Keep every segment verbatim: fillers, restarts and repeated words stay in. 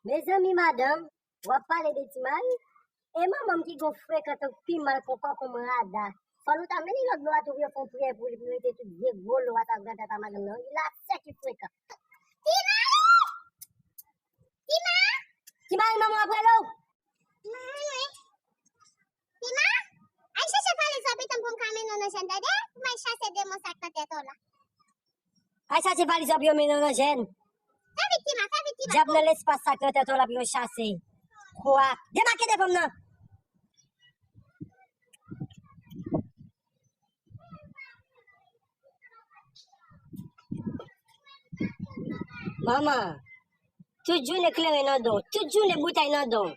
Mezanmi, madanm, w ap pale de Ti Mari? E manman m ki gon frekan tank pi mal kon kòkon mrada. Fò nou ta mennen lòt bò a tou pou yo fè yon priyè pou li, pou yo mete tout vye gwo lo a ta grandèt a madanm nan. Li la sèk ki frekan. Ti Mari! Ti Mari! Ti Mari, manman ap rele w! Mari! Tima, al chache valiz w pitit mwen pou m ka mennen w nan jèn, tande? Pou m al chase demon sa k nan tèt ou la. Al chache valiz w pou yo mennen w nan jèn. Fè vit, Tima, fè vit, Tima. Dyab nan lespas sa k nan tèt ou la pou yo chase. Kwak. Demake devan m nan. Manman, tout jounen kleren nan don, tout jounen boutèy nan don.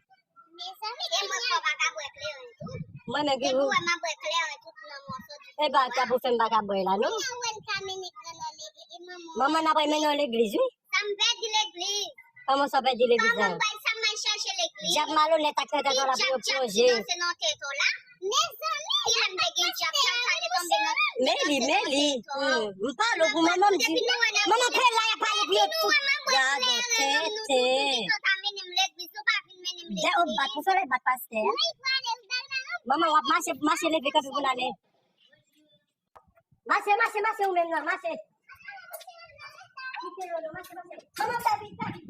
Mezanmi, e mwen fò pa ka bwè kleren tou. Mwen menm ki. Depi w wè m ap bwè kleren tout nan mòso di. E pa sa pou fè m pa ka bwè la, non. Mwen wè m ka mennen kleren nan legliz, e manman. Manman, n ap mennen w legliz, wi. Sa m pèdi legliz. Kòman sa w pèdi legliz la? Kòman bay sa m al chache legliz? Dyab malonèt ak nan tèt ou la pou yo plonje. Ki dyab ki danse nan tèt ou la? Mezanmi, si m te gen dyab, dyab sa te tonbe nan. Men li, men li. Hmm, m pale w pou manman, m di. Manman, prela y ap pale pou yo tout. Gad yon tenten. Dè ou bat, pou fè lè bat pastè a. Manman, w ap mache, mache leve kanpe pou n ale. Mache, mache, mache ou menm nan, mache. Kite yo, non, mache, mache. Kòman fè vit, fè vit.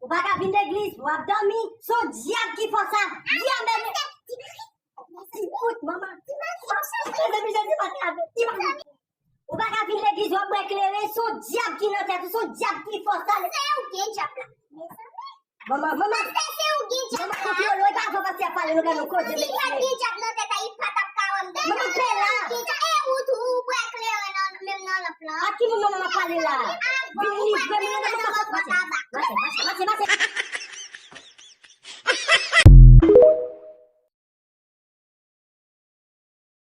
Ou pa ka vin legliz, w ap dòmi, se yon dyab ki fè w sa. Dyab, men. Ti fout, manman. Mezanmi, Jezi pa ka avè. Ti manman. Ou pa ka vin legliz, w ap bwè kleren, se yon dyab ki nan tèt ou, se yon dyab ki fè w sa. Se ou gen dyab la. Manman, manman. Pastè, se ou gen dyab la. Manman, kote yo lwe, pa fè pastè ap pale, nou ka nou koze mesye. Si dyab gen dyab nan tèt a, li pa t ap ka wè m deja. Manman, pè la. Ou gen dyab, e ou tou, ou bwè kleren nan, menm nan lanp lan. A ki moun manman ap pale la? Vin livre m, manman, manman.